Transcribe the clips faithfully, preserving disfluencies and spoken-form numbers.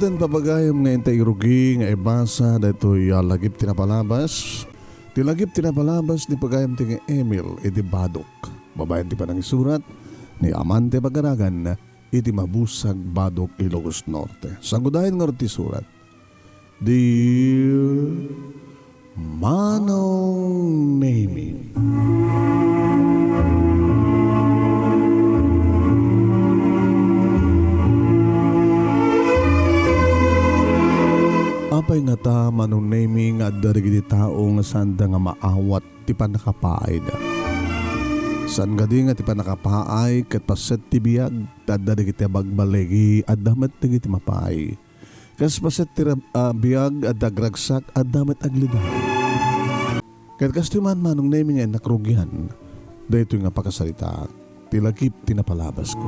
Ken papagayam nga intay rugi nga ibasa daytoy a lagip ti napalabas. Ti lagip ti napalabas ni pagayam ti nga Emil iti Badok. Babaen ti panangisurat ni Amante Pagaragan iti Mabusag, Badok, Ilocos Norte. Sangudayen ngarud ti surat. Dear Manong Nemi. Apay ngata, Manong Nemi, nga adda dagiti tao nga saanda nga maawat ti pannakapaayda? Saan kadi nga ti pannakapaay ket paset ti biag, ta adda dagiti abagbaligi, adda met dagiti mapaay. Kas paset ti rab-, a, biag, adda agragsak, adda met aglidar. Ket kastoy man, Manong Nemi, nga innak rugian daytoy nga pakasaritaak, ti lagip ti napalabasko.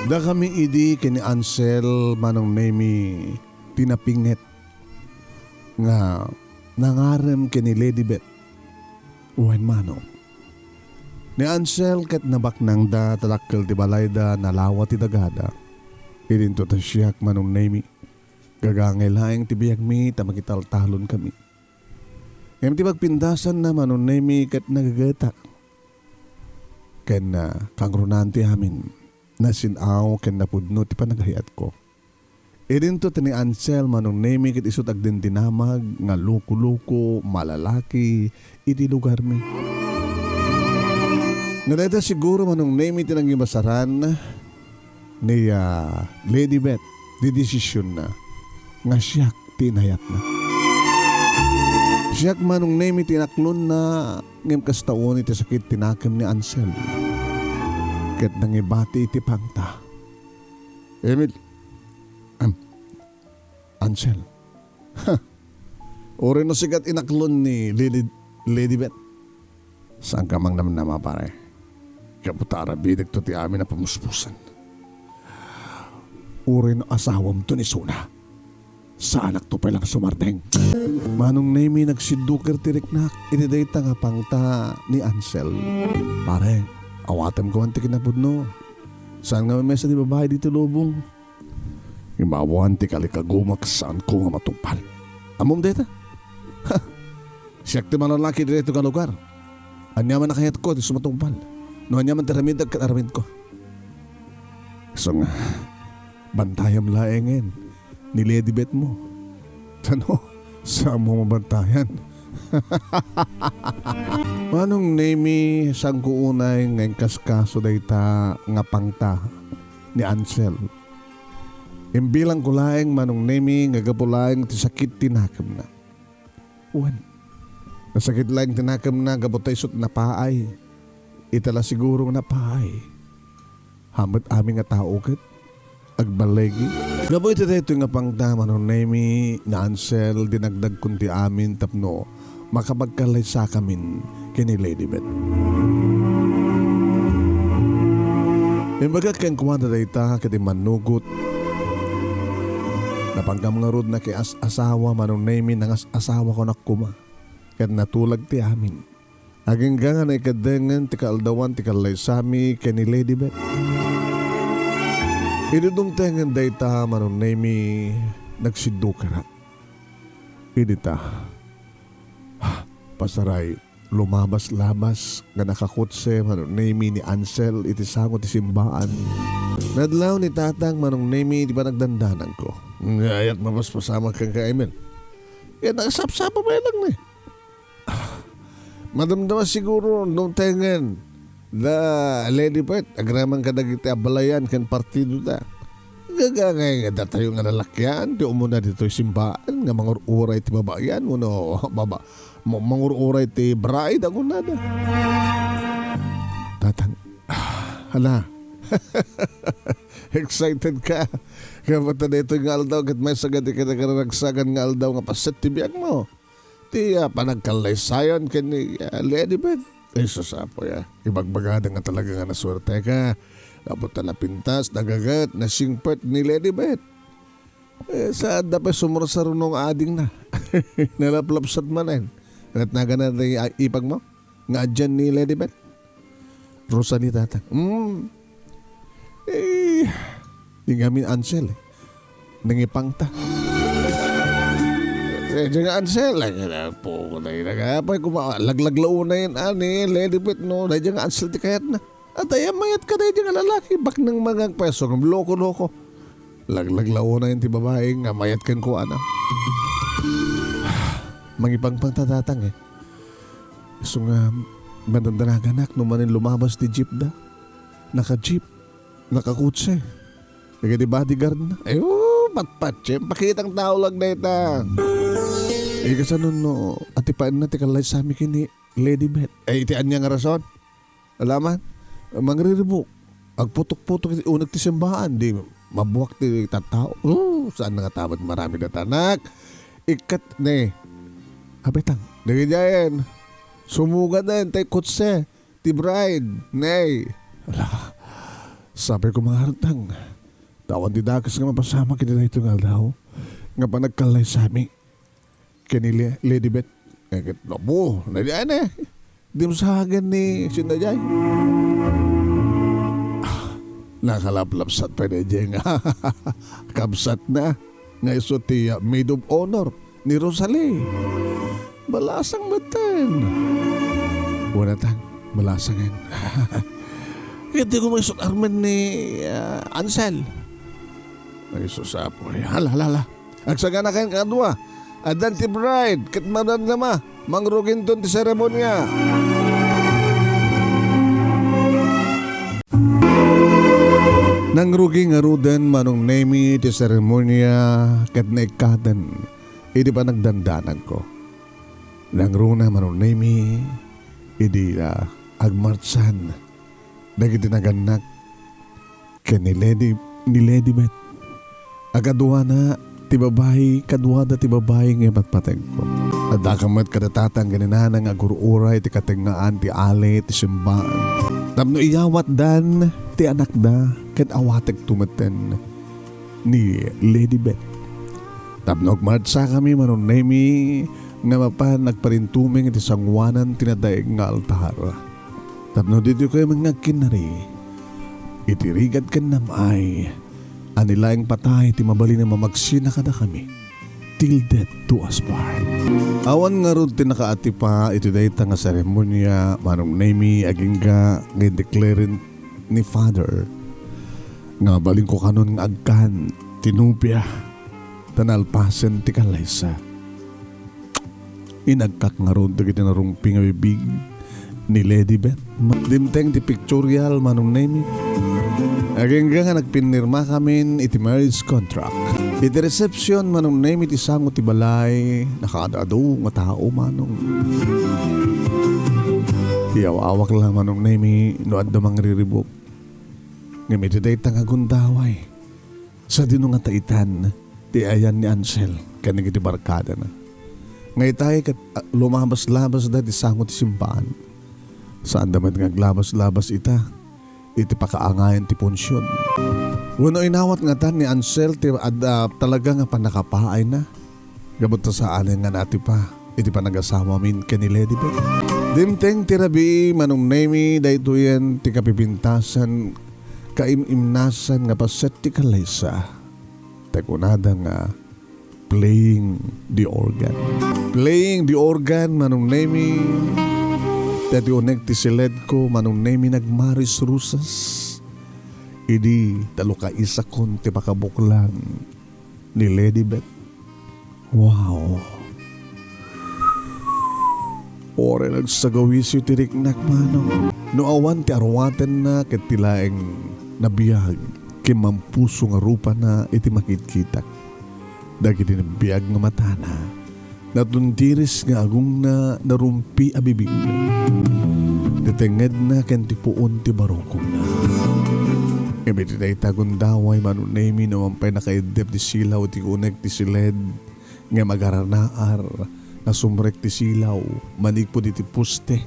Dakami idi ken ni Ansel, Manong Nemi, ti napinget nga nangarem ken ni Lady Beth. Wen mano, ni Ansel ket nabaknangda ta dakkel ti balayda, nalawa ti dagada. Idinto ta siak, Manong Nemi, gagangay laeng ti biagmi ta makitaltalon kami. Ngem ti pagpindasanna, Manong Nemi, ket nagagetak. Ken, ah, kangrunaan ti amin, nasin-aw ken napudno ti panagayatko. Idinto ti ni Ansel, Manong Nemi, ket isu ti agdindinamag nga loko-loko, malalaki iti lugarmi. Nga dayta siguro, Manong Nemi, ti nangibasaran ni, ah, Lady Beth ti desisionna nga siak ti inayatna. Siak, Manong Nemi, ti inaklonna, ngem kasta unay ti sakit ti nakem ni Ansel. Ket nangibati iti pangta. Emil, Am, Ansel. Ha! Uray no sika ti inaklon ni Lady, Lady Beth. Saanka mangnamnama, pare. Gapu ta arabidekto ti amin a pamuspusan. Uray no asawamto ni Suna. Saanakto pay lang sumardeng. Manong Nemi, nagsidduker ti riknak iti dayta nga pangta ni Ansel. Pare, awatem koma ti kinapudno. Saan nga mamesa ti babai ditoy lubong? Imawan ti kalikagumak, saanko nga matungpal. Ammom dayta? Ha! Siak ti malalaki ditoy nga lugar. Aniaman a kayatko ti sumatungpal. No aniaman ti aramidek ket aramidko. Isu nga, bantayam laengen ni Lady Beth mo. Tano, saanmo mabantayan. Manong Nemi, saanko unay nga inkaskaso dayta nga pangta ni Ansel. Imbilangko laeng, Manong Nemi, nga gapu laeng ti sakit ti nakemna. Wen, nasakit laeng ti nakemna gapu ta isut' napaay. Ita la siguro nga napaay. Hamet amin nga tao ket agballigi. Gapu iti daytoy nga pangta, Manong Nemi, ni Ansel, dinagdagkon ti amin tapno makapagkallaysakamin ken ni Lady Beth. Imbagak kenkuana dayta ket immannugot. Napangkam ngarud nakias-asawa, Manong Nemi, nangas-asawa konak koma. Ket natulag ti amin. Agingga nga naikaddengen ti kaaldawan ti kallaysami ken ni Lady Beth. Idi dumtengen dayta, Manong Nemi, nagsiddukerak. Idi ta, ha, pasaray, lumabas-labas nga nakakotse, Manong Nemi, ni Ansel iti sango ti simbaan. Nadlaw ni Tatang, Manong Nemi, ti panagdandanangko. Ngayat mapaspasamak kenka, Emil. Ket nakasapsapa pay lang ni. Ah, madamdama siguro no tengen da Lady Beth, agraman kadagiti abalayan ken partido da. Gagangay nga datayo nga nalakian ti umuna ditoy simbaan nga mangur-uray ti babayan wenno baba, ma-, mangur-uray ti bride, a kunada. Tatang, ah, hala. Excited ka. Kaya pata ditoy nga aldaw, ket may sagad iti nakararagsagan nga aldaw nga paset ti biagmo. Ti, ah, panagkallaysayan ken ni, ah, Lady Beth. Ay, sus, Apo, ya. Ibagbagada nga talaga nga nasuerteka. Gapu ta napintas, nagaget, nasingpet ni Lady Beth. Eh, saanda pay sumursaruno nga adingna. Nalaplapsat manen. Natnagana ti a-, ipag mo? Nga adyan ni Lady Beth? Rosalie, tatang. Hmm. Eh, di ngamin Ansel, eh. Nangipangta. Eh, di nga Ansel, eh, po, na yun, apay, kuma-, laglaglauna yun, ani, Lady Beth, no? Dahil di nga Ansel, ti kayat na. At ay, mayat ka dahil di nga lalaki, baknang mga peso, loko-loko. Laglaglauna yun ti babae nga mayat kenkuana. Mangipangpang ta, tatang, eh. Isu nga, madandanaganak no manen lumabas ti jeep da. Naka-jeep, nakakotse. Dagiti bodyguard na. Ay, oh, patpatse. Pakitang tao lang dayta. Eh, kasano no, atipaenna ti kallaysami ken ni Lady Beth. Ay, iti ania nga rason? Alaman, mangriribuk. Agputok-putok iti uneg ti simbaan. Di mabuak ti tattao. Oh, saan na nga tamat marami data anak. Ikat, ne. Apay tang, dagidiayen. Sumugaden, tay kotse. Ti bride, ne. Ala, sapay ko mangarutang. Tawan ti dakes nga mapasamak iti daytoy nga aldaw. Nga panagkallaysami. Ken ni Le-, Lady Beth. Eh, ket, nabu, na diyan eh. Dimsagen ni Sinayay. Ah, nakalaplapsat pay daydiay nga kabsat na. Nga isu ti, ah, maid of honor ni Rosalie. Balasang metten. Wala tang, balasangen. Ket di ko maisut armen ni, ah, Ansel. Ay, sus, apo. Ay, hala, hala, hala. Agsaganakan kadua. Addan ti bride, ket madamdama. Mangruginton ti seremonia. Nangrugi ngaruden Manong Nemi ti seremonia ket naikkaten idi panagdandanagko. Nangruna Manong Nemi idi, ah, agmartsan dagiti nagannak ken ni Lady, ni Lady Beth. Agaduana ti babai, kaduada ti babai nga ipatpatengko. Addaka met kada tatang ken ni nana nga agur-uray ti katengngaan ti ali ti simbaan. Tapno iyawatdan ti anakda ket awatekto metten ni Lady Beth. Tapno agmartsakami Manong Nemi nga mapan agparintumeng iti sangoanan ti nadaig nga altar. Tapno ditoy kayo nga agkinnari, iti rigat ken nam-ay, a ni laeng patay ti mabalin a mamagsina kadakami, till death do us part. Awan ngarud ti nakaatipa iti dayta nga seremonia, Manong Nemi, agingga nga indeklaren ni Father nga mabalinko kanon nga agkan ti nobia ta nalpasen ti kallaysa. Inagkak ngarud dagiti narungpi nga bibig ni Lady Beth. Ma-, dimteng ti pictorial, Manong Nemi. Agingga nga nagpinirmakamin iti marriage contract. Iti reception, Manong Nemi, ti sango ti balay, nakaad-adu nga tao, Manong. Iyaw-awak la, Manong Nemi, no adda mangriribuk. Ngem iti dayta nga gundaway, sadino nga taitan ti ayan ni Ansel ken dagiti barkadana. Nga itay ket, ah, lumabas-labasda iti sango ti simbaan. Saanda met nga aglabas-labas ita iti pakaangayan ti punsion. Wenno inawat ngatan ni Ansel ti ad-, ah, talaga nga pannakapaayna? Gapu ta saan nga naatipa iti panagasawamin ken ni Lady Beth. Dimteng ti rabii, Manong Nemi, daytoyen ti kapipintasan, kaim-imnasan nga paset ti kallaysa. Ta kunada nga playing the organ. Playing the organ, Manong Nemi. Ta ti uneg ti siledko, Manong Nemi, nagmarisrusas. Idi talukaisakon ti pakabuklan ni Lady Beth. Wow! Uray nagsagawisiw ti riknak, Manong. No awan ti arwatenna ket ti laeng nabiag ken mampuso nga rupana iti makitkitak dagiti nabiag nga matana, natundiris nga agongna, narumpi a bibigna. Ti tengngedna ken ti puon ti barukongna. Ngem iti dayta gundaway, Manong Nemi, no awan pay nakaiddep ti silaw iti uneg ti siled, ngem agaranaar, nasumrek ti silaw manipud iti poste.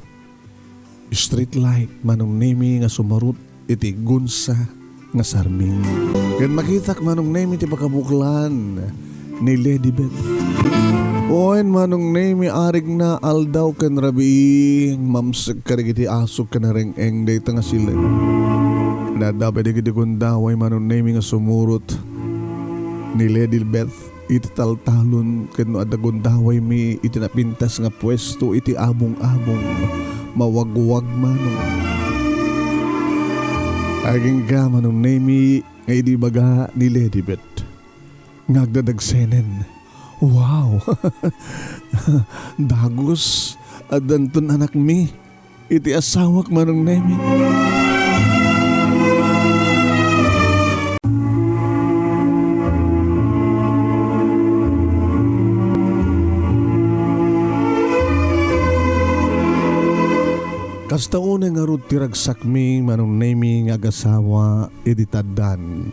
Street light, Manong Nemi, nga sumarut iti gunsa nga sarming. Ken makitak, Manong Nemi, ti pakabuklan ni Lady Beth. Wen, Manong Nemi, arigna, aldaw ken rabii, mamsek kadagiti asuk ken reng-eng dayta nga silem. Nadda pay dagiti gundaway, Manong Nemi, nga sumurot ni Lady Beth iti taltalon, ken no adda gundawaymi iti napintas nga puesto iti abong-abong, mawagwag, Manong. Agingga, Manong Nemi, nga idi ibaga ni Lady Beth nga agdadagsenen. Wow! Dagus, addanton anakmi iti asawak, Manong Nemi. Kasta unay ngarud ti ragsakmi, Manong Nemi, nga agasawa idi taddan.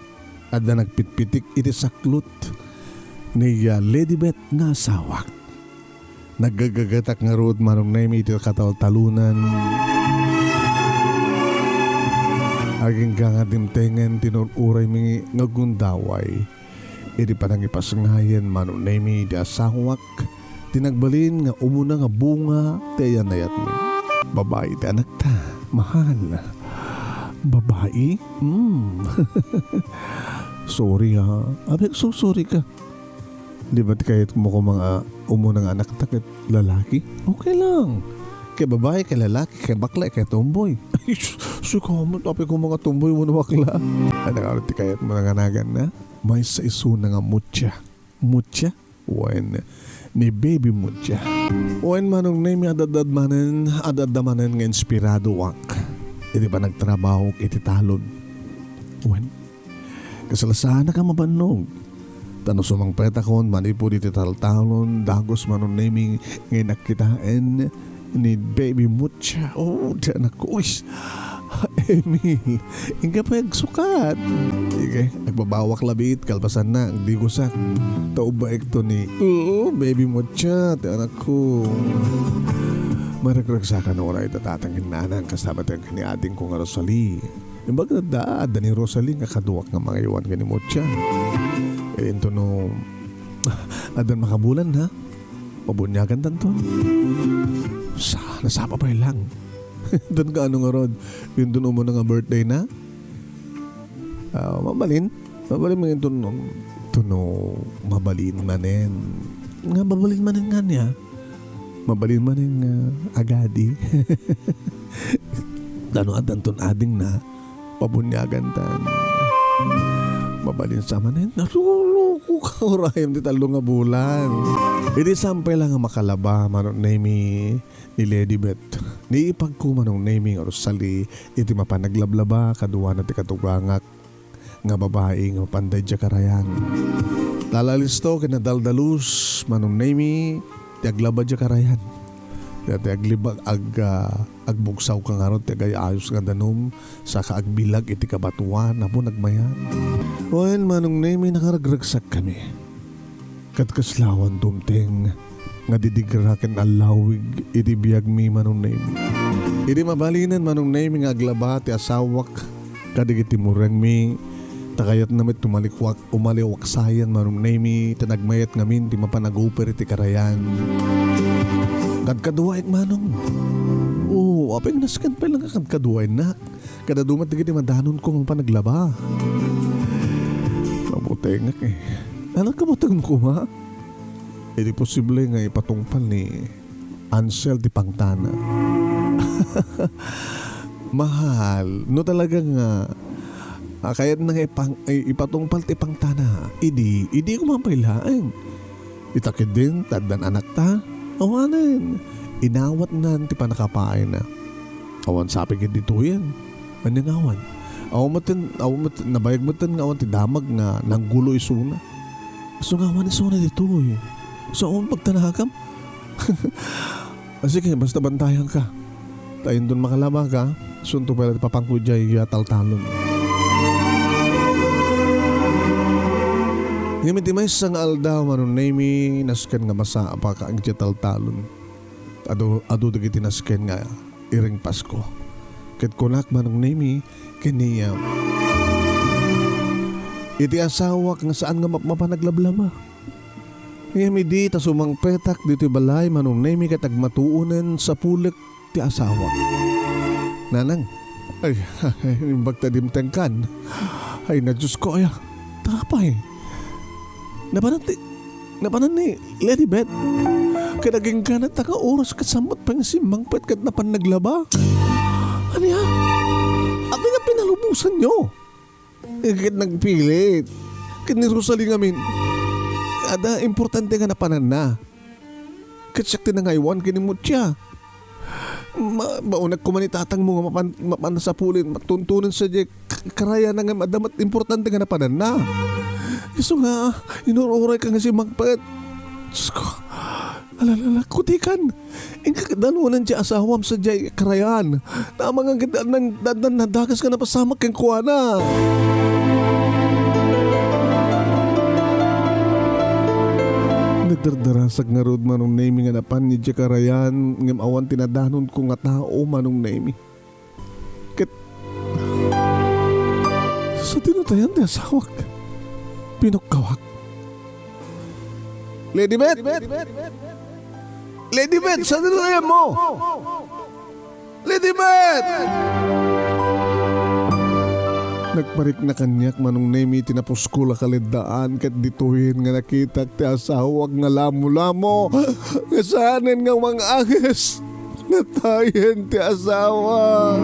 Adda nagpitpitik iti saklot ni, ah, Lady Beth nga asawak. Naggagagatak ngarud, Manong Nemi, iti kataltalonan. Agingga nga dimtengen ti nur-uraymi nga gundaway. Iti panangipasngayen, Manong Nemi, ti asawak, ti nagbalin nga umuna nga bunga ti ayan-ayatmi. Babai ti anakta, mahal. Babai? Mm. Sorry, ha. Abi, agsursuri ka. Di ba ti kayatmo koma nga umuna nga anakta ket lalaki? Okay lang. Kay babai, kay lalaki, kay bakla, kay tomboy. Ay, sus, sikamet, apay koma nga tomboy wenno bakla. Ania ngarud ti kayatmo nga naganna? Maysa isuna nga mucha. Mucha? Wen, ni Baby Mucha. Wen, Manong Nemi, ad-adda manen, ad-adda manen nga inspiradoak iti panagtrabahok iti talon. Wen, kasla saanak a mabannog. Ta no sumangpetakon manipud iti taltalon, dagus, Manong Nemi, nga innak kitaen ni Baby Mucha. Oh, ti anakko. Uy, Emil, inka pay agsukat. Sige, agbabawak labiit, kalpasanna, agdigosak. Ta ubbaekto ni, oo, Baby Mucha, ti anakko. Maragragsakan uray ta tatang ken nanang, kasta met ken ni adingko nga Rosalie. Imbag adda, adda ni Rosalie nga kaduak nga mangaywan ken ni Mucha. Eh, into no, addan makabulan, ha? Pabuniagantanto. Sa, nasapa pay lang. Don ka ano ngarud? Yung don umuna nga birthday na? Ah, mabalin? Mabalin man yung tuno. Tuno, mabalin manen. Nga mabalin manen nga niya? Mabalin manen nga agadi. Tano addanton ading na? Pabuniagan tan. Mabalin sa manen, naluloko ka, urayem ti tallo nga bulan. Idi sampay lang nga makalaba, Manong Nemi, ni Lady Beth. Ni ipagko, Manong Nemi, nga Rosalie, iti mapan naglablaba, kaduana ti katugangak nga babai nga mapan daydiay karayan. Talalisto ken nadaldalus, Manong Nemi, ti aglaba diay karayan. Ti aglibag, ag-, ah, agbugsaw ka ngarud ti agay-ayos nga danum, saka agbilag iti kabatoan, apo nagmayat. Wen, Manong Nemi, nakaragragsak kami. Ket kasla awan dumteng nga didigra ken allawig iti biagmi, Manong Nemi. Idi mabalinen, Manong Nemi, nga aglaba ti asawak kadagiti murengmi, ta kayatna met ti umaliwak-, umaliwaksayan, Manong Nemi, ta nagmayat ngamin ti mapan aguper iti karayan. Kadkaduaek, Manong. Oo, apay nasken pay lang nga kadkaduaennak. Kadadu met dagiti madanonko nga mapan aglaba. Mabutengak, eh. Anak, kabutegmo koma? Idi posible nga ipatungpal ni Ansel ti pangtana. Mahal, no talaga nga, ah, kayatna nga ipang-, i-, ipatungpal ti pangtana, idi, idi koma pay laeng. Ita ketdin, taddan anakta? Awanen. Inawatnan ti pannakapaayna. Awan sapay ket ditoyen. Ania nga awan? Awan metten, awan met, nabayag metten nga awan ti damag nga nanggulo isuna. Isu nga awan isuna ditoy. Isu awan pagtanakam. Ah, sige, basta bantayanka. Ta inton makalabaka, sunto pay la ti papangko idiay, ah, taltalon. Ngem iti maysa nga aldaw, Manong Nemi, nasken nga masapak idiay taltalon. Adu, adu dagiti nasken nga iring Pasko. Ket kunak, Manong Nemi, ken ni, ah, iti asawak nga saan nga mapmapan aglablaba. Ngem idi ta sumangpetak ditoy balay, Manong Nemi, ket agmatuonen sapulek ti asawak. Nanang, ay, imbag ta dimtengkan. Ay, na Diyos ko, aya. Tapay. Napanan ti, napanan ni Lady Beth. Ket agingganat ta nga oras ket samot pay nga simmangpet ket napan naglaba. Ania? Apay nga pinalubosanyo? Ket nagpilit. Ket ni Rosalie ngamin, adda importante nga napananna. Ket siak ti nangaywan ken ni Mutia. Ma-, maunak koma ni tatangmo nga mapan-, mapan sapulek, matuntunen sadiay k-, karayan nga adda met importante nga napananna. Isu nga, inur-urayka nga simmangpet. Diyos ko, alalala, kutikan. Inka ket danuanen ti asawam sadiay karayan. Namangan ket addan, addan nadagas nga napasamak kenkuana. Nagdardarasak ngarud, Manong Nemi, nga napan idiay karayan, ngem awan ti nadanonko nga tao, Manong Nemi. Ket sadino tayan ti asawak? Pinukkawak. Lady Beth! Lady Beth, sadino tayan mo? Lady Beth! Nagparikna kaniak, Manong Nemi, ti napuskol a kaleddaan, ket ditoyen nga nakitak ti asawak nga lamolamo, nga saanen nga umang-anges. Natayen ti asawa.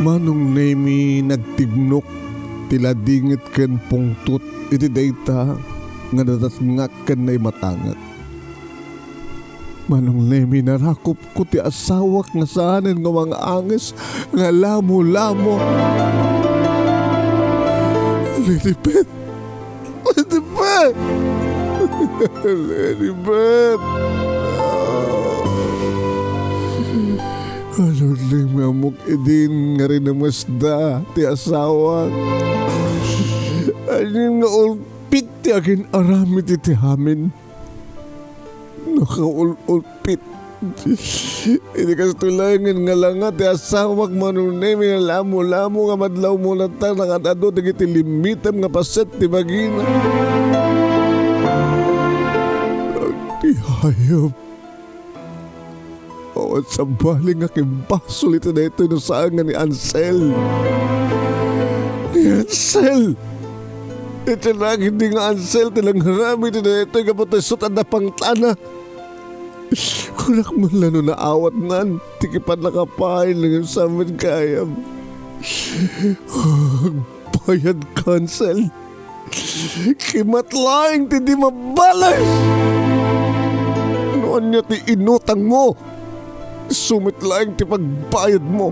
Manong Nemi, nagtignok ti ladingit ken pungtot iti dayta nga nadatngak ken naimatangak. Manong Nemi, narakopko ti asawak nga saanen nga umang-anges nga lamolamo. Lady Beth! Lady Beth! Lady Beth! Manong Nemi, ammok idin nga rinamesda ti asawak. Ania nga ulpit ti agin-aramid iti amin. Nakaul-ulpit. Idi kastoy laengen nga langa ti asawak, Manong Nemi, nga lamolamo nga madlawmo latta nakad-adu dagiti limmitem nga paset ti bagina. Ti hayop. Awan sabali nga kimbasol iti daytoy no saan nga ni Ansel. Ni Ansel! Iti nagidi nga Ansel ti nangaramid iti daytoy gapu ta isu ti adda pangtana. Kunak man la no naawatnan ti kipannakapaay nga saan met gayam. Agbayadka, Ansel. Kimat laeng ti di mabales! No ania ti inutangmo, isu met laeng ti pagbayadmo.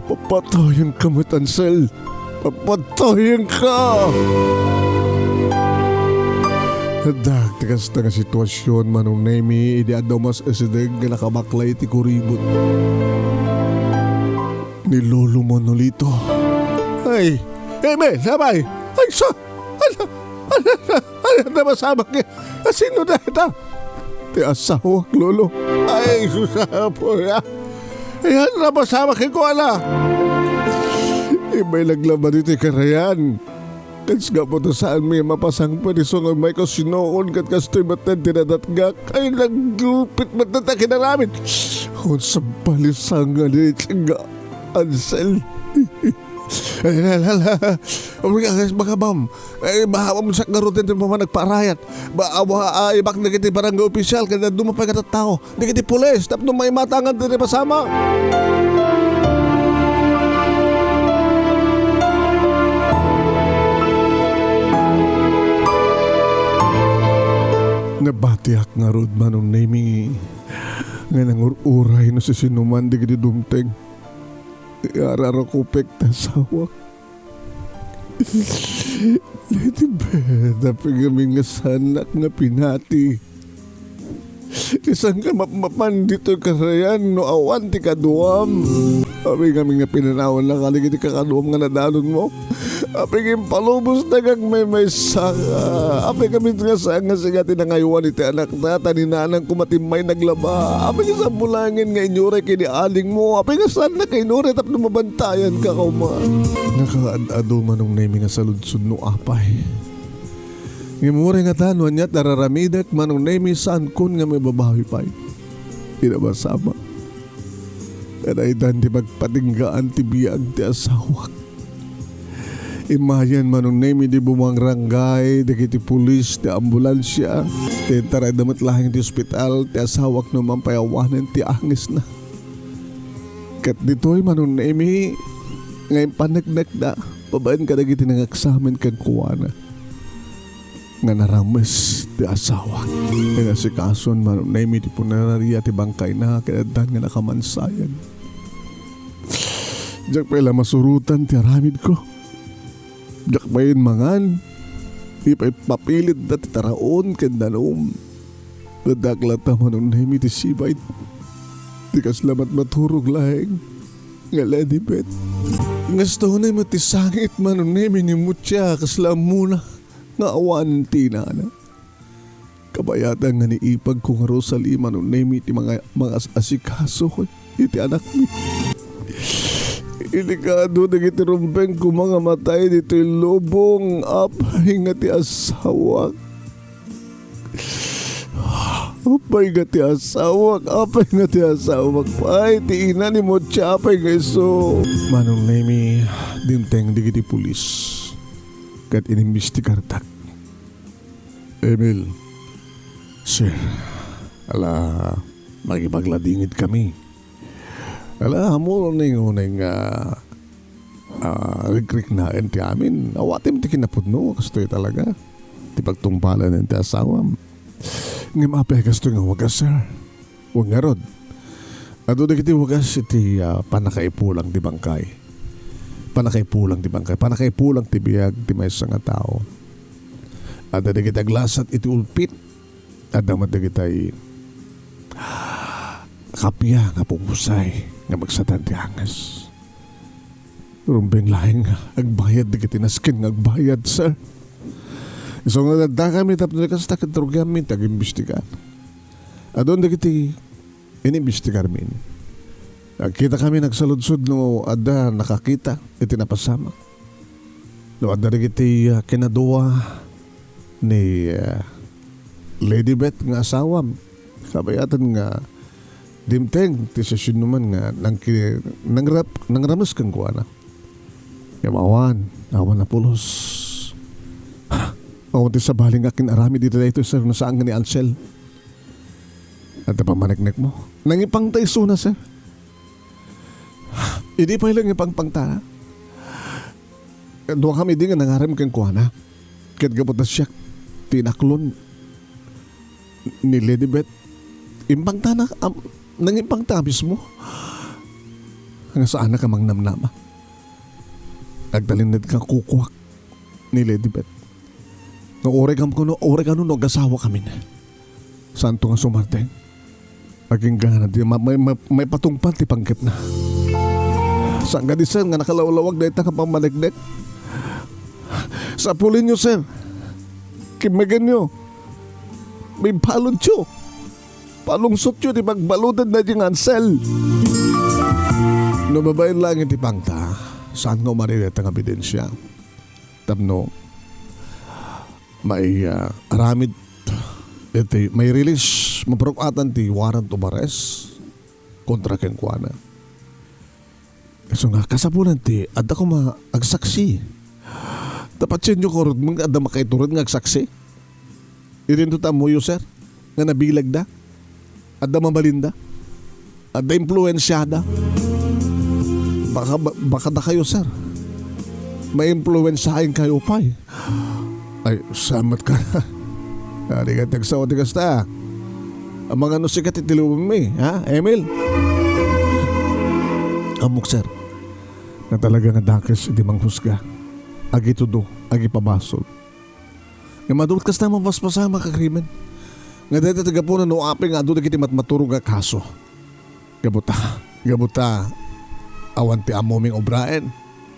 Papatayenka met, Ansel. Papatayenka! Adda ti kasta nga situasion, Manong Nemi, idi adda umas-usideg nga nakabaklay iti kuribot ni Lolo Manolito. Ay, Eme, sabay! Ay, sa-, ala, ala, ala, ala, napasamak ni, asino dayta? Ti asawak, Lolo. Ay, sus, apo ya. Ayan, napasamak ni ko, ala. Immay naglaban iti karayan. Kas gapu ta saanmi mapasangpet isu nga umay kasinoon ket kastoy metten ti nadatngak. Ay, nagulpit metten ta kinaramid. Awan sabali saan nga ni nga Ansel. Ay, la, la, la. Umay ka, guys, mga bam. Ay, maawam sa karutin ti mga nagpaarayat. Ba, awa, ah, ibak na kiti barangay official, kaya dumo pa yung tattao. Dagiti pulis, tapno maimatangan ti napasamak. Nabatiak ngarud, Manong Nemi, nga nangur-uray no sisinuman dagiti dumteng. Ararakupek ta asawak. Lady Beth, apay ngamin nga saanak nga pinati. Ti saan ka mapmapan ditoy karayan no awan ti kaduam? Apay ngamin nga pinanawannak kadagiti kakaduam nga nadanonmo? Apay nga impalubosda nga agmaymaysa ka? Apay nga saan nga sika ti nangaywan iti anakna, ta ni nanang koma ti immay naglaba? Apay nga saan mo laengen nga inyuray ken ni aling mo? Apay nga saannak nga inuray tapno mabantayan ka koma? Nakaad-adu, Manong Nemi, nga saludsod no apay. Ngem uray ngata no ania ti ar-aramidek, Manong Nemi, saankon nga maibabawi pay. Kinabasama. Kadaytan ti pagpatinggaan ti biag ti asawak. Immayen, Manong Nemi, ti bumangrangay dagiti pulis, ti ambulansia, ti intarayda met laeng ti ospital ti asawak no man pay awanen ti angesna. Ket ditoy, Manong Nemi, nga impaneknekda babaen kadagiti nangeksamen kenkuana nga narames ti asawak. Inasikason, Manong Nemi, ti puneraria ti bangkayna ket addan nga nakamansayan. Diak pay la masurotan ti aramidko. Diak pay mangan. Di pay papilitda ti taraon ken danum. Addak latta, Manong Nemi, ti sibay ti kasla matmaturog laeng nga Lady Beth. Ngastonen met ti sangit, Manong Nemi, ni Mucha, kasla ammona nga awanen ti inana. Kabayatan nga ni ipagko nga Rosalie, Manong Nemi, ti mga, mga as-, asikaso iti anakmi. Ilikado dagiti rumbeng koma nga matay ditoy lubong. Apay nga ti asawak? Apay nga ti asawak? Apay nga ti asawak pay? Ti ina ni Mucha pay nga isu. Manong Nemi, dimteng dagiti pulis ket inimbestigardak. Emil. Sir, ala, makipagladingit kami. Ala, ammom unay nga, ah, rikriknaen ti amin. Awatem ti kinapudno, kastoy talaga. Ti pagtungpalen ti asawam. Ngem apay kastoy nga wagas, sir? Wen ngarud, adu dagiti wagas iti, ah, pannakaipulang ti bangkay. Pannakaipulang ti bangkay. Pannakaipulang ti biag ti maysa nga tao. Adda dagiti aglasat iti ulpit. Adda met dagiti kappia nga pungusay nga magsatan ti anges. Rumbeng laeng nga agbayad dagiti nasken nga agbayad, sir. Isu nga adda kami tapno kasta ket rugianmi ti agimbestigar. Adun dagiti inimbestigarmin. Nagkita kami nagsaludsod no adda nakakita iti napasamak. No adda dagiti, ah, kinadua ni, ah, Lady Beth nga asawam. Kabayatan nga dimteng ti siasinoman nga nangki-, nangrap-, nangrames kenkuana. Ngem awan, awan a pulos. Awan ti sabali nga akin-aramid iti daytoy, sir, no saan nga ni Ansel. Adda pammaneknekmo? Nangipangta isuna, sir. Idi pay la nangipangpangta, dua kami idi nga nangarem kenkuana. Ket gapu ta siak ti inaklon ni Lady Beth, impangtana, am-, nangipangta mismo. Nga saannak a mangnamnama. Agtalinaed kenkuana ni Lady Beth. Nga uray kam-, kuno, uray kano no agasawakamin. Saanto nga sumardeng. Agingga nga di ma-, may, may, maipatungpal ti panggepna. Saan nga di, sir, nga nakalawlawag dayta nga pammaneknek? Sapulenyo, sir. Kimmegenyo. Bimbaludyo. Palungsotyo ti pagbaludan daydi nga Ansel. No babaen laeng iti pangta, saan nga umari dayta nga ebidensia? Tapno mai-, ah, aramid iti mai-release, maparuk-atan ti warrant of arrest kontra kenkuana. Isu nga, kasapulan ti adda koma agsaksi. Ta patienyo ngarud, adda makaitured nga agsaksi. Idinto ta ammoyo, sir, nga nabilagda. Adda mabalinda. Adda impluensiada. Baka, ba-, baka dakayo, sir. Maimpluensiaen kayo pay. Ay, samat ka. Ari ka ti agsao ti kasta. Amangan no sika ti tiluwemmi, ha, Emil? Ammok, sir, nga talaga nga dakes iti manghusga. Agitudo, agipabasol. Ngem adu met kasta mapaspasamak a krimen. Nga dayta ti gapuna no apay nga adu dagiti matmaturog a kaso. Gapu ta, gapu ta, awan ti ammomi nga obraen.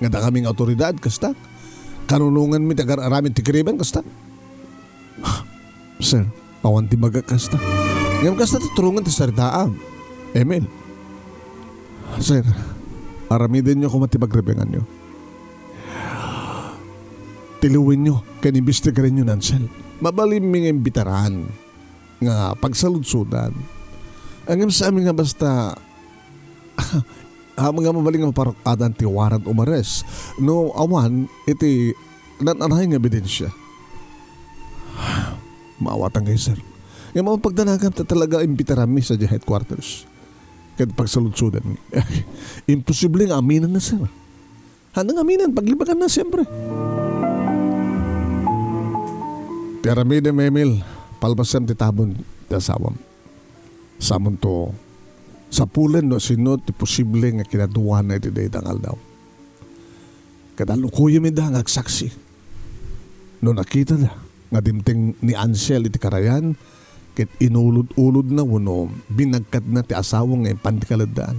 Nga dakami nga awtoridad, kasta. kanunonganmi ti agar-aramid ti krimen, kasta? Sir, awan ti bagak kasta. Ngem kasta ti turongen ti saritaam, Emil. Sir, aramidenyo koma ti pagrebenganyo. Tiliwenyo ken imbestigarenyo ni Ansel. Mabalinmi nga imbitaran nga pagsaludsodan. Ngem saan nga basta, ah, nga mabalin nga maparuk-adan ti warrant of arrest. No awan, iti naan-anay nga ebidensia. Maawatan kayo, sir. Nga maupagdanagam ta talaga imbitaranmi sa headquarters. Ket pagsaludsodanmi. Imposible nga aminan na, sir. Haan nga aminan, paglibakan na, siyempre. Ti aramidem, Emil, palpasem ti tabon ti asawam. Samonto, sapulen no sino ti posible nga kinaduana iti dayta nga aldaw. Ket alukoyem ida nga agsaksi. No nakitada nga dimteng ni Ansel iti karayan, ket inulod-ulodna wenno binagkatna ti asawa nga impan ti kaleddaan.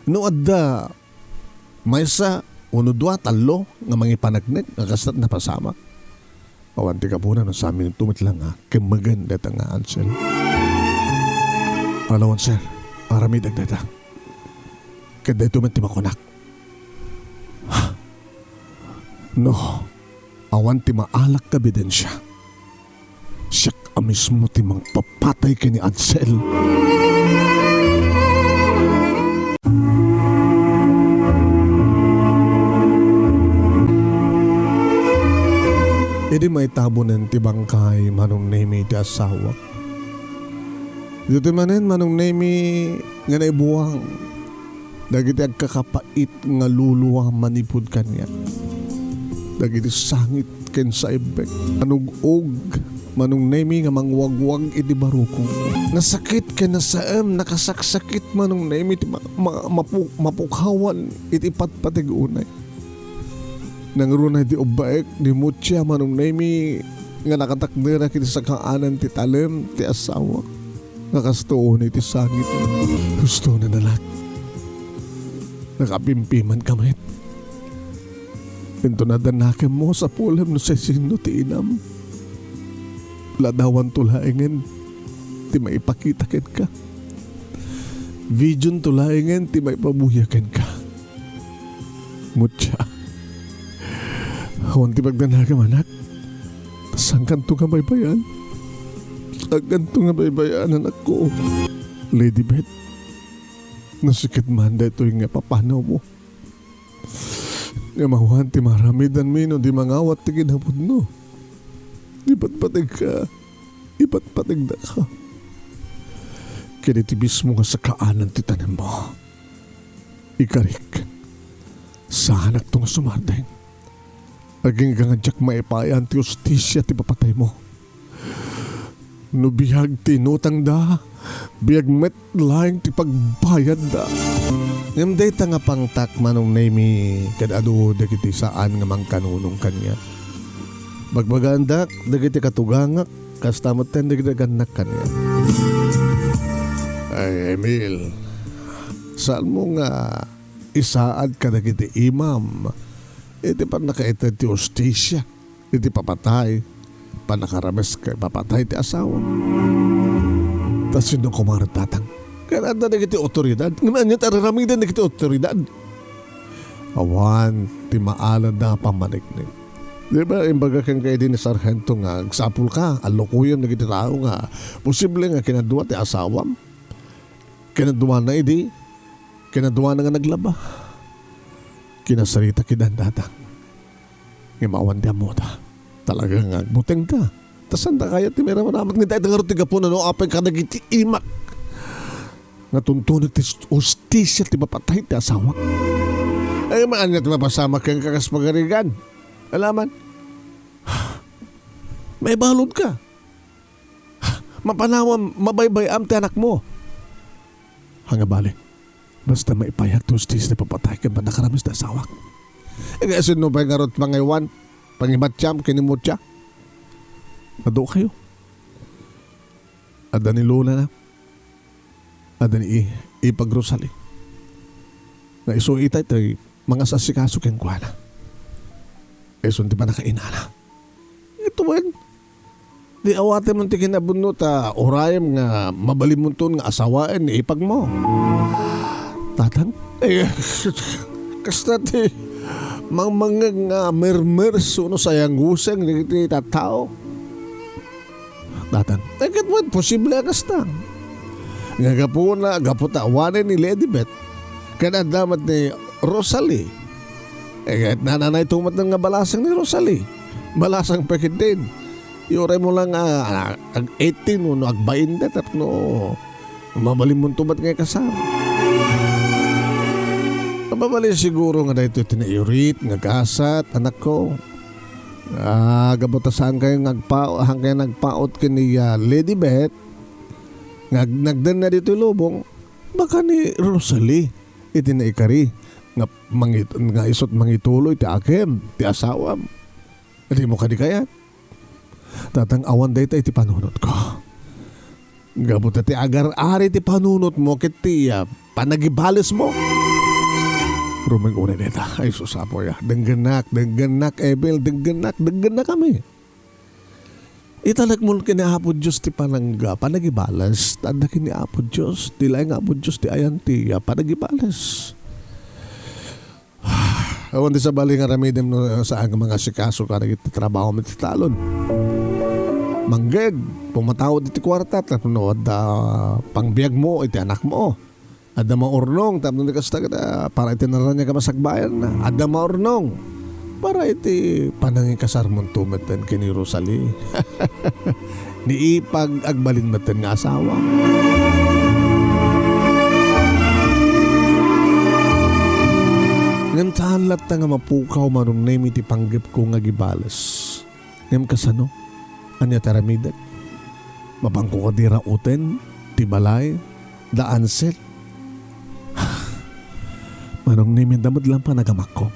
No adda maysa wenno dua, tallo nga mangipaneknek nga kasta ti napasamak, awan ti gapuna no saminto met la nga kemmegen dayta nga Ansel. Alawan, sir, aramidek dayta. Ket daytoy met ti makunak. No, awan ti maalak nga ebidensia, siak a mismo ti mangpapatay ken ni Ansel. Idi maitabonen ti bangkay, Manong Nemi, ti asawak, ditoy manen, Manong Nemi, nga naibuang dagiti agkakapait nga luluwa manipud kaniak. Dagiti sangit ken saibbek. Manug-og, Manong Nemi, nga mangwagwag iti barukongko. Nasakit ken nasaem, nakasaksakit, Manong Nemi, ti ma-, ma-, mapu-, mapukawan iti patpateg unay. Nangruna iti ubbaek ni Mucha, Manong Nemi, nga nakatakderak iti sakaanan ti talem ti asawak. Nga kasto unay ti sangit. Husto na, anak. Nakapimpimanka met. Inton adda nakemmo, sapulem no siasino ti inam. Ladawanto laengen ti maipakita kenka. Videonto laengen ti maipabuya kenka. Mucha. Awan ti pagdanagam, anak. Saankanto nga baybay-an. Saankanto nga baybay-an, anakko. Lady Beth, nasakit man daytoy nga papanawmo. Ngem awan ti maaramidanmi no di mangawat ti kinapudno. Ipatpategka. Ipatpategdaka. Ken iti mismo nga sakaanan ti tanemmo. Ikarik, saanakto nga sumardeng. Agingga nga diak maipaay-an ti hustisia ti papataymo. No biag ti inutangda, biag met laeng ti pagbayadda. Ngem dayta nga pangtak, Manong Nemi, ket adu dagiti saan nga mangkanunong kaniak. Bagbagaandak dagiti katugangak, kasta metten dagiti agannak kaniak. Ay, Emil, saanmo nga isaad kadagiti imam iti pannakaited ti hustisia iti papatay, pannakarames ken ipapatay ti asawam. Ta sino koma, tatang? Ket adda dagiti awtoridad. Ngem ania ti ar-aramiden dagiti awtoridad? Awan ti maalada a pammaniknik. Di ba, imbaga kenka idi ni Sargento nga agsapulka a lukoyem dagiti tao nga posible nga kinadua ti asawam? Kinaduana idi, kinaduana nga naglaba. Kinasarita kidandata. Ngem awan ti ammoda. Talaga nga agbutengka. Ta saanda kayat ti mairamaramata. Ngem dayta ngarud ti gapuna no apay kadagiti imak nga tuntunek ti hustisia ti mapatay ti asawak. Ay, maania ti mapasamak kenka kas pagarigan? Alaman. Maibaludka. Mapanawam, mabaybay-am ti anakmo. Haan nga bale, basta maipayak ti hustisia ti papatay ken pannakarames ti asawak. Iga, sino pay ngarud pangaywan, pangimatiam ken ni Mucha? Madukayo. Adda ni Lola na. Adda ni I-, Ipag Rosali. Nga isu itay ti mangasasikaso kenkuana. Isun ti pannakainana. Ket wen, di awatem ti kinapudno ta urayem nga mabalinmonto nga asawaen ni ipagmo. Tatang, eh, kasta ti mangmangngeg nga mermerso no sayangguseng dagiti tattao. Tatang, eh, ket wen, posible a kasta. Nga gapuna, gapu ta awanen ni Lady Beth, ken adda met ni Rosalie. Eh, ket nananayto met nga balasang ni Rosalie. Balasang pay ketdin. Uray mo lang, ah, ag eighteen wenno ag bainte tapno mabalinmonto met nga ikasar. Mabalin siguro nga daytoy ti naiurit nga gasat, anakko. Ah, gapu ta saankayo nga agpa-, saankayo nagpaut ken ni, ah, Lady Beth, nga ag-, nagdenna ditoy lubong, baka ni Rosalie iti naikari nga mangit-, nga isut' mangituloy ti akem, ti asawam. Dimo kadi kayat? Tatang, awan dayta iti panunotko. Gapu ta ti agar-ari ti panunotmo ket ti, ah, panagibalesmo. Rumeng unay dayta. Ay, sus, Apo, ya. Denggennak, denggennak, Emil, denggennak, denggennakami. Italekmo ken ni Apo Dios ti panangga, panagibales. Ta adda ken ni Apo Dios, ti laeng Apo Dios ti ayan ti, ah, panagibales. Awan ti sabali nga aramidem no saan nga mangasikaso kadagiti trabahom iti talon. Mangged, pumatawad iti kuarta tapno adda pangbiagmo iti anakmo. Adda maurnong tapno di kasta ket, ah, para iti naraniag a masakbayanna. Adda maurnong para iti panangikasarmonto metten ken ni Rosalie. Ni ipag-, agbalin metten nga asawa. Ngem saan latta nga mapukaw, Manong Nemi, ti panggepko nga agibales. Ngem kasano? Ania ti aramidek? Mapanko kadi rauten ti balay da Ansel? Manong Nemi, adda met lang panagamakko.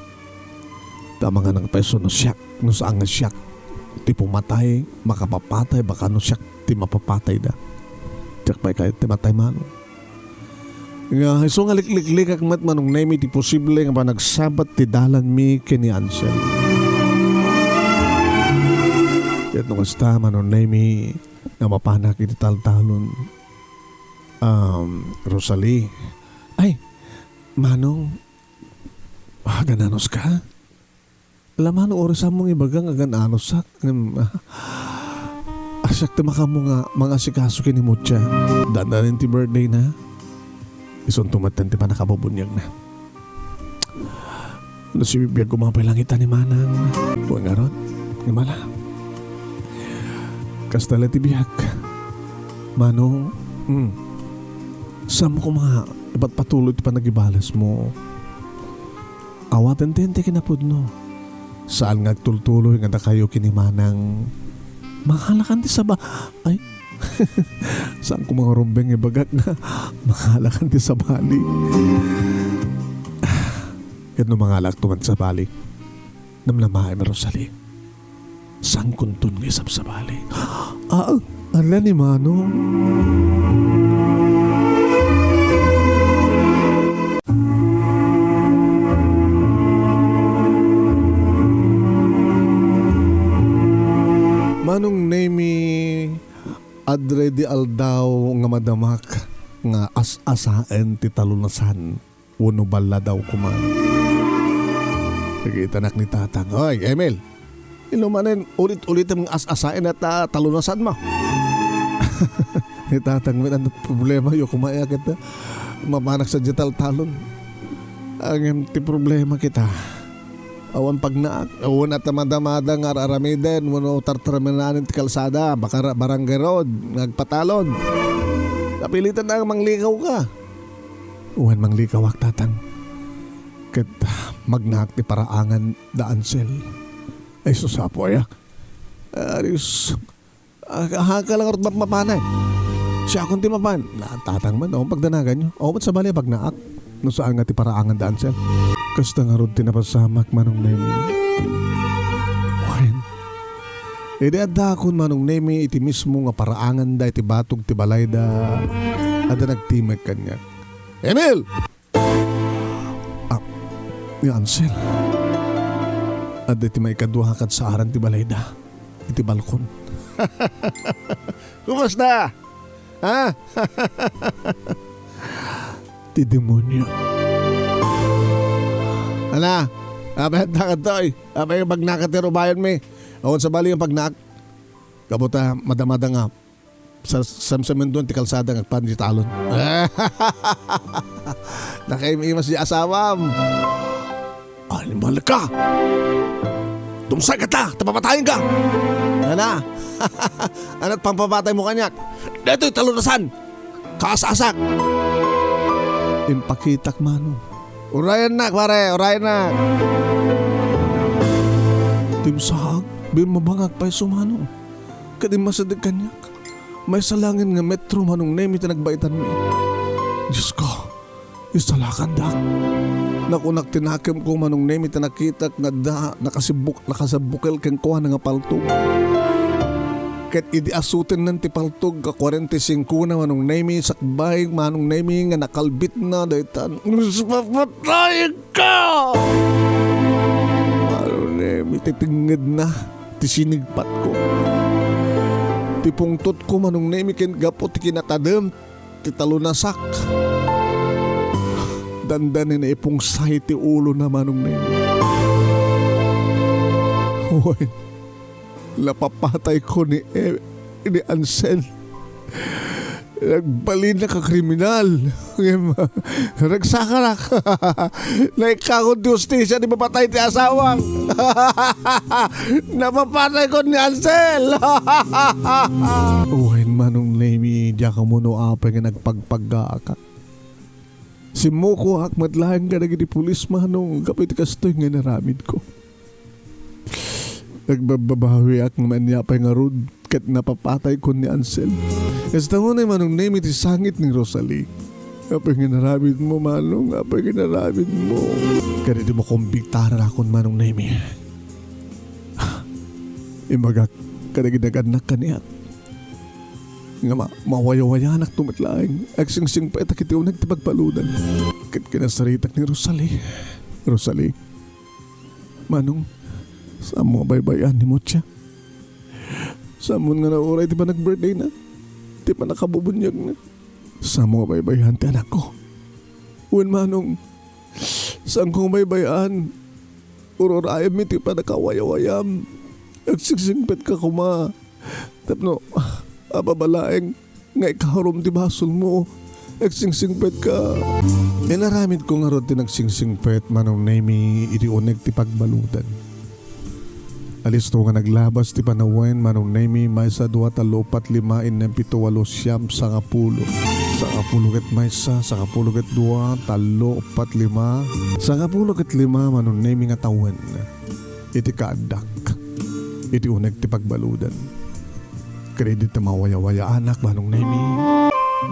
Ta amangan pay isu no siak, no saan nga siak ti pumatay, makapapatay, baka no siak ti mapapatayda. Diak pay kayat ti matay, Manong. Nga, isu nga likliklikak met, Manong Nemi, ti posible nga panagsabat ti dalanmi ken ni Ansel. Ket no kasta, Manong Nemi, nga mapanak iti taltalon, um, Rosalie. Ay, Manong, ah, agananos ka? Ala, Manong, uray saanmo nga ibaga nga agan-anosak, ngem, ah, siak ti makaammo nga mangasikaso ken ni Mucha. Dandanin ti birthday na. Isunto met ti pannakabubuniagna. No sibibiag koma pay langit a ni Manang. Wen ngarud, ngem ala. Kasta la ti biag. Manong, hmm. Saanmo koma ipatpatuloy ti panagibalesmo. Awaten ti kinapudno. Saan nga agtultuloy nga dakayo ken ni Manang. Mangalakan ti saba-, ay. Saanko nga rumbeng nga ibagak nga mangalakan ti sabali. Ket no mangalakto man ti sabali, namnamaem, Rosalie. Saankonton nga isabsabali. Ah, ala ni Manong. Manong Nemi, adda idi aldaw nga madamak nga as-asaen ti talunasan. Wenno balladaw koma. Nakitanak ni Tatang. Oy, Emil! Ino manen, ulit-ulitem nga as-asaen ta talunasanmo. Ni Tatang met, ano problemayo koma ket mapanak sadiay taltalon? Ngem ti problema ket, awan pagnaak, awan a madamada nga ar-aramiden wenno tartarminanen ti kalsada, baka ra-, barangay road nga agpatalon. Napilitan a manglikaw ka. Wen, manglikaw, Tatang. Ket magnaak ti paraangan da Ansel. Ay, sus, Apo, aya. Aris. Ah, haka lang arut map-, mapanan. Siakon ti mapan. Na, Tatang man, o, pagdanaganyo. O, ba't sabali pagnaak? No saan nga ti paraangan da Ansel? Kasta ngarud ti napasamak, Manong Nemi. Wen. Idi addaakon, Manong Nemi, iti mismo nga paraangan da iti batog ti balayda, adda nagtimek kaniak. Emil! Ah, ni Ansel. Adda iti maikadua a kadsaaran ti balayda iti balkon. Kumusta? Ha? Ti demonio. Ala, apay adda kadtoy? Apay bagnaket ti rubayonmi? Awan sabali nga pagnak. Gapu ta madamada nga sa-, samsamenduen ti kalsada nga agpan ti talon. Nakaim-imas ti asawam. Animal ka! Tumsay ka ta! Tapapatayen ka! Ana? Anat pangpapatay mo kaniak? Detoy talunasan! Kaas-asak! Impakitak, Manong. Urayennak, pare! Urayennak! Timsaak, bimmabangak pay sumano. Ket immasideg kaniak. Maysa laengen nga metro, Manong Nemi, ti nagbaitanmi. Diosko, isalakandak. Nakunak ti nakemko, Manong Nemi, ta nakitak nga adda nakasibbuk-, nakasabbukel kenkuana nga paltog. Ket idi asutennan ti paltog a kuarenta y singkona, Manong Nemi, sakbay, Manong Nemi, nga nakalbitna daytan. Papatayenka! Manong Nemi, ti tengngedna ti sinigpatko. Ti pungtotko, Manong Nemi, ken gapu ti kinatadem ti talunasak. Dandani naipungsay ti ulona, Manong Nemi. Wen, napapatayko ni E-, ni Ansel. Nagbalinak a kriminal. Ngem, ragsakanak. Naikkaon ti hustisia ti mapatay ti asawak. Napapatayko ni Ansel. Wen, Manong Nemi, diak ammo no apay nga nagpagpaggaak. Simmukoak met laeng kadagiti pulis, Manong, gapu iti kastoy nga inaramidko. Nagbabbabawiak nga ania pay ngarud ket napapatayko ni Ansel. Kasta unay, Manong Nemi, ti sangit ni Rosalie. Apay nga inaramidmo, Manong? Apay nga inaramidmo? Kadagiti makumbiktaran akon, Manong Nemi. Imbagak kadagiti nagannak kaniak nga ma-, mawayawayanak met laeng. Agsingsingpetak iti uneg ti pagbaludan. Ket kinasaritak ni Rosalie. Rosalie, Manong, saanmo nga baybay-an ni Mucha? Saanmo nga nauray ti panag-birthday na? Ti pannakabubuniagna? Saanmo nga baybay-an ti anakko? Wen, Manong, saanko nga baybay-an. Ur-urayammi ti pannakawayawayam. Agsingsingpetka koma. Tapno, apay laeng nga ikahurom ti basolmo. Agsingsingpetka. Inaramidko ngarud ti nagsingsingpet, Manong Nemi, iti uneg ti pagbaludan. Alisto nga naglabas ti panawen, Manong Nemi, maysa, dua, tallo, upat, lima, innem, pito, walo, siam, sangapulo. Sangapulo ket maysa, sangapulo ket dua, tallo, upat, lima. Sangapulo ket lima, Manong Nemi, nga tawen. Iti kaaddak, iti uneg ti pagbaludan. Ket idi ti mawayawayaanak, Manong Nemi,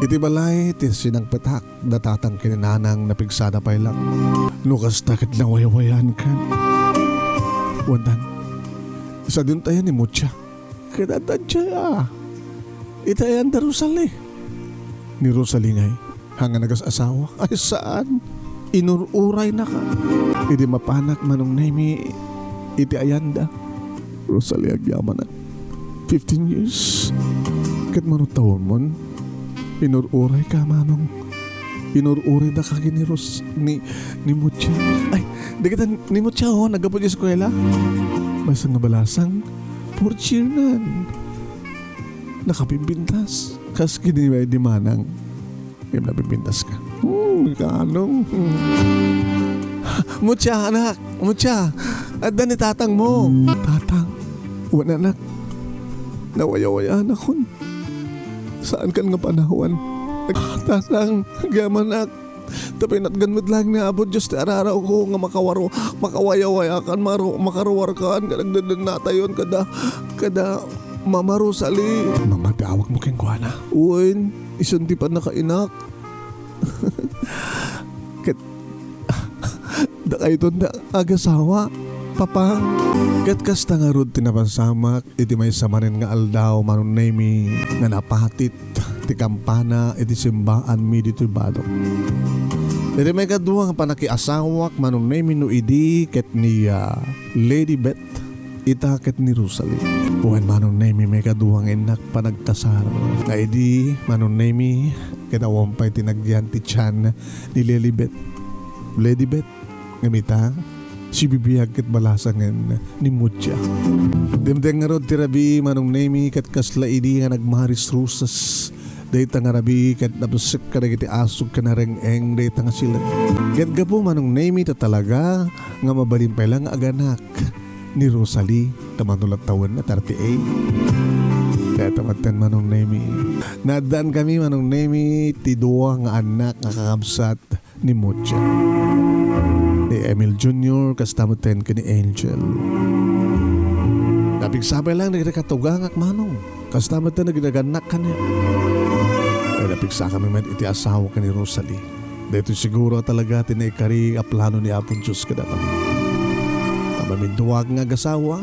iti balay ti sinangpetak, da tatang ken ni nanang napigsada pay laeng. No kasta ket nawayawayaankan. Wen, sadiontayan ni Mucha. Ket adda diay a. Iti ayanda Rosalie. Ni Rosalie ngay, haan nga nagas-asawa? Ay, saan. Inur-uraynaka. Idi mapanak, Manong Nemi, iti ayanda. Rosalie, agyamanak. Fifteen years. Ket mano tawenmon, inur-urayka, Manong. Inur-uraydaka ken ni Ros-, ni, ni Mucha. Ay, dagita ni Mucha, oh, naggapu ti eskuela. Maysa nga balasang, fourth year nan. Nakapimpintas. Kas ken ni Manang. Ngem napimpintaska. Hmm, kanong. Hmm. Mucha, anak. Mucha, adda ni tatangmo. Tatang. Wen, anak. Nawayawayaanakon. Saankan nga panawan. Tatang, agyamanak. Ta pinatgan met laeng ni Apo Dios ti ararawko nga makawaro-, makawayawayakan, maro-, makaruarkan, ket agdedennatayon kada, kada Mama Rosalie. Mama ti awagmo kenkuana? Wen, isun ti pannakainak. Ket dakayton ti agasawa, Papa. Ket kasta ngarud ti napasamak iti maysa manen nga aldaw, Manong Nemi, nga napatit ti kampana iti simbaanmi ditoy Balok. Iti maikadua nga panakiasawak, Manong Nemi, no idi ket ni, ah, Lady Beth, ita ket ni Rosalie. Wen, Manong Nemi, maikadua nga innak panagkasar. Nga idi, Manong Nemi, ket awan pay ti nagyan ti tian ni Lady Beth. Lady Beth, ngem ita, sibibiag ket balasangen ni Mucha. Dimteng ngarud ti rabii, Manong Nemi, ket kasla idi nga nagmaris-rusas dayta nga rabii ket napsek kadagiti asug ken nareng-eng dayta nga silet. Ket gapu, Manong Nemi, ta talaga nga mabalin pay la nga aganak ni Rosalie, ta mano la tawenna, thirty-eight. Dayta metten, Manong Nemi. Naaddaankami, Manong Nemi, ti dua nga annak nga kakabsat ni Mucha, ni Emil Junior, kasta metten ken ni Angel. Napigsa pay lang dagiti katugangak, Manong. Kasta metten dagiti nagannak kaniak. Ay, napigsakami met iti asawa ken ni Rosalie. Daytoy siguro a talaga ti naikari a plano ni Apo Dios kadakami. A maminduak nga agasawa,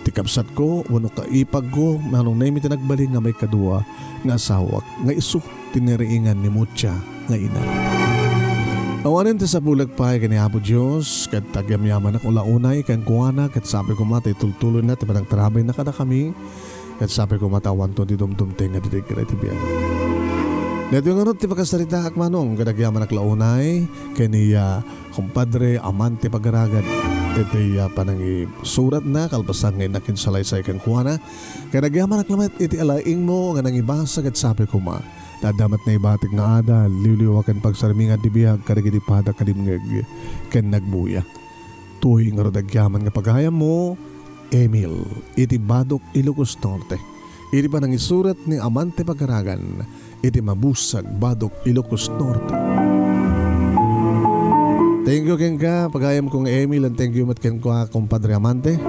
ti kabsatko wenno kaipagko, Manong Nemi, ti nagbalin nga maikadua nga asawak nga isu ti nariingan ni Mucha nga ina. Awanen ti sapulek pay ken ni Apo Dios, ket agyamyamanak ula unay kenkuana, ket sapay koma ta itultuloyna ti panagtarabayna kadakami, ket sapay koma ta awanto ti dumdumteng nga didikra iti biag. Daytoy ngarud ti pakasaritaak, Manong, ket agyamanak la unay ken ni, ah, Kumpadre Amante Pagaragan iti, ah, panangisuratna, kalpasan nga innak insalaysay kenkuana. Ket agyamanak lamet iti alaingmo nga nangibasa ket sapay koma ta adda met naibatik nga adal, liwliwa ken pagsarmingan ti biag kadagiti pada kalimngeg ken nagbuya. Toy ngarud agyaman nga pagayammo, Emil, iti Badoc, Ilocos Norte. Iti panangisurat ni Amante Pagaragan iti Mabusag, Badoc, Ilocos Norte. Thank you kenka, pagayam kong Emil, and thank you met kenka, Kumpadre Amante.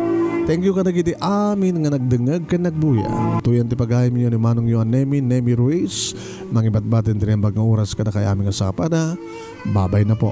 Thank you kadagiti amin nga nagdengngeg ken nagbuya. Tuyan ti pagayamyo ni manongyo a Nemi, Nemi Ruiz. Mangibatbatin ti naimbag nga oras kadakay amin nga sapada. Babay na po.